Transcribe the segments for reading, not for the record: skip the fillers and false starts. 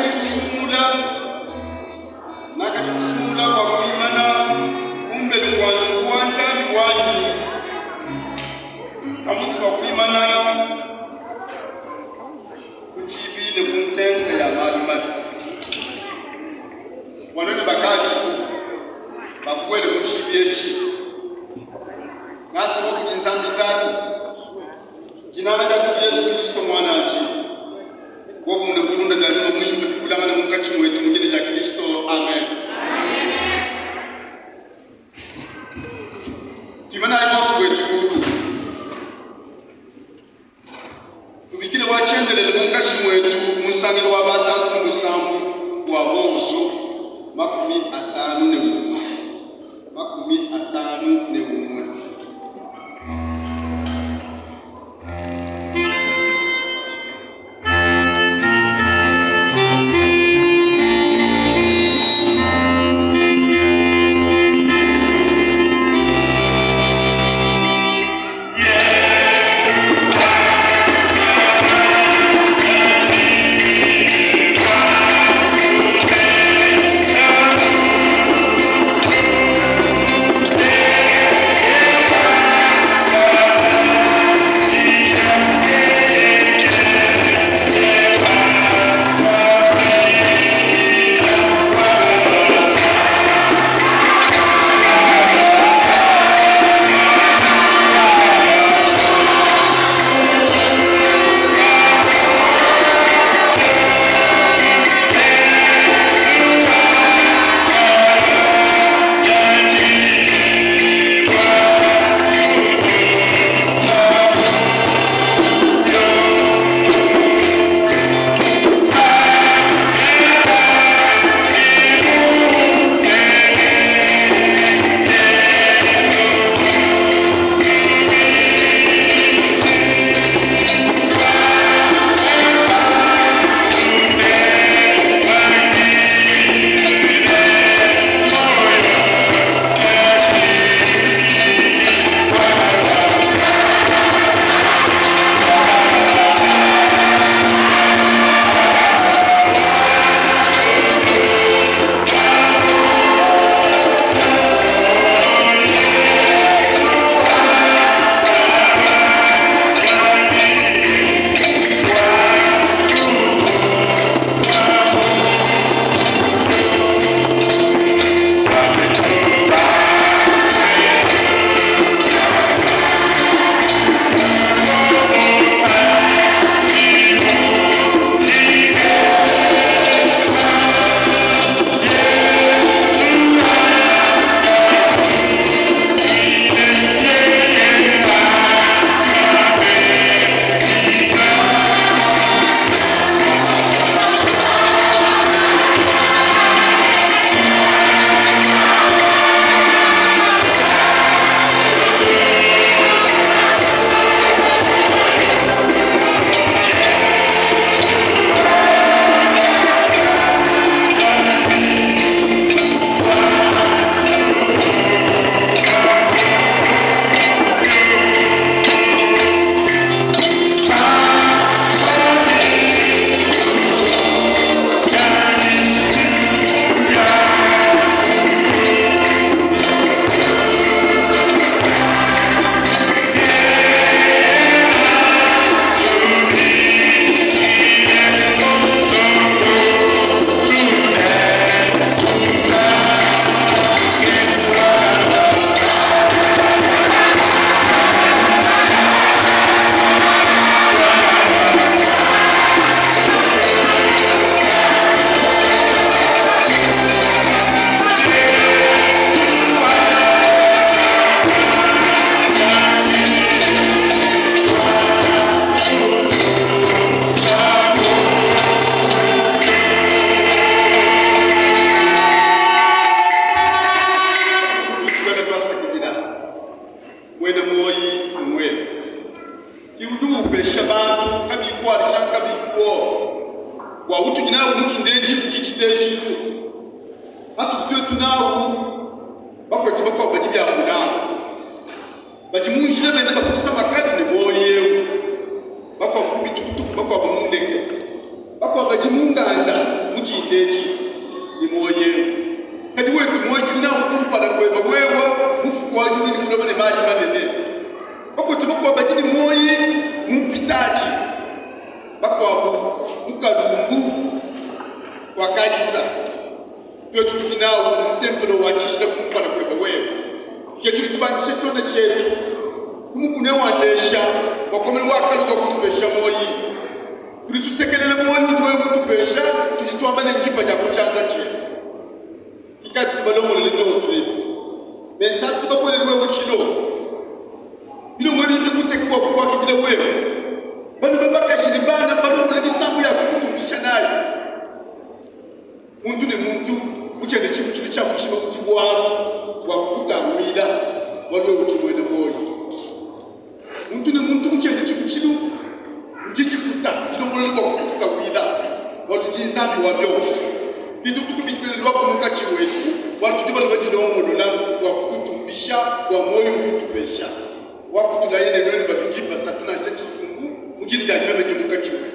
Nakadi kusungula nakadi kusungula bua kuimana ku mbelu kua nzubu wa Nzambi wanyi pamutu pa kuimana ku tshibi ne ku ntenta ya malu mabi. Bua nuenu bakadiku babuele mu tshibi etshi, ngasa wa kudi Nzambi Tatu, dinanga dia kudi Yezu Kilisto Muan'andi, buobumue ne bulunda bia Nyuma Muimpe bivulangane munkatshi muetu mu dina dia Kilisto. Amen. Tuimanayi bonso buetu kulu. Tubikile wa tshiendelele munkatshi muetu mu nsangilu wa basantu mu musambu wa bonso 51 51. Muena muoyi umue ke udi upesha bantu kabiyi kuatsha kabiyi kuowa bua utudi nawu mu tshilejilu ki tshilejilu patudi tuetu nawu bakuetu bakuabu badi biabu nawu badi mu njila benda bapusa makali ne muoyo eu bakuabu ku bitukutuku bakuabu mu ndeke bakuabu badi mu nganda mu. tshindeji ne muoyo eu. Kadi wetu muoyo tudi nawu kumpala kuebe wewe, mufuki wa diulu ne buloba ne mayi manene. Bakuetu bakuabu badi ne muoyo mu mpitadi, bakuabu mu kalumbu kua Kaisa. Tuetu tudi nawu mu ntempelo wa tshijila kumpala kuebe wewe. Ke tudi tubandisha tshiona tshietu ku mukuna wa ndesha bua komena wa kalu bua kutupesha muoyi. Tudi tusekelela muoyi udi wewe mutupesha, tudi tuamba ne ndipa dia ku tshianza tshiebe. Ikala tudi balongolole bionso ebi. Nensantu bakuelele wewe tshilo. Bilongo ebi mbikuteke bua kukuakidila wewe. Balume, bakaji ne bana mbalongolole misambu ya kukutumbisha nayi. Muntu ne muntu mu tshiende tshibutshilu tshia mutshima udi bualu bua kukutanguila, bualu wewe udi muena muoyo. Muntu ne muntu mu tshiende tshibutshilu udi dikuta dilongolola bua kukutawila, bualu udi Nzambi wa bionso. Bintu tukubikile luaku munkatshi wetu, bualu tudi baloba dilongolola bua kukutumbisha bua muoyo udi utupesha. Wakutulaye ne nuenu babidi, basatu nansha tshisumbu mu dina dianyi meme ndi munkatshi wenu.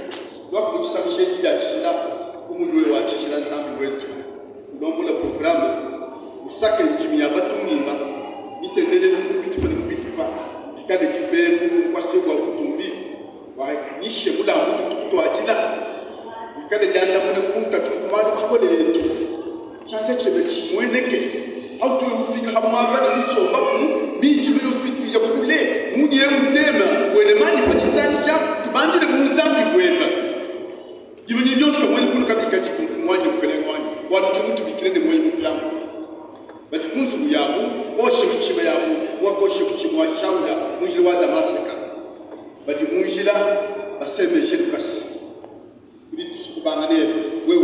Luaku mu disangisha edi dia tshijila bu mudi wewe wa tshijila Nzambi wetu ulombola programe, usake ndimi ya batungimba, mitendelelu mu bitupa ne mu bitupa, bikale dipembu ku nkuasa eu wa butumbi, wanyishe mulambu utudi tukutuadila, wikale diandamuna ku ntatu ne ku malu makole etu. Tshianza tshiebe tshimueneke hautu wewe ufika ha muaba ne musombaku, midilu yonso itu iya kule, munya eu utema, wele manyi pa disangisha, tubandile mu Nzambi bueba. Dimanya dionso dia muena kulu kabikadiku mfumu wanyi ne mukelenge wanyi, bualu udi mutubikile ne muoyo mupiamupia. Badi ku nzubu yabu boshe mitshima yabu, muakoshe mutshima wa Shaula mu njila wa Damaseka. Badi mu njila basemeje lukasa. Tudi tusua kubanga nebe wewe.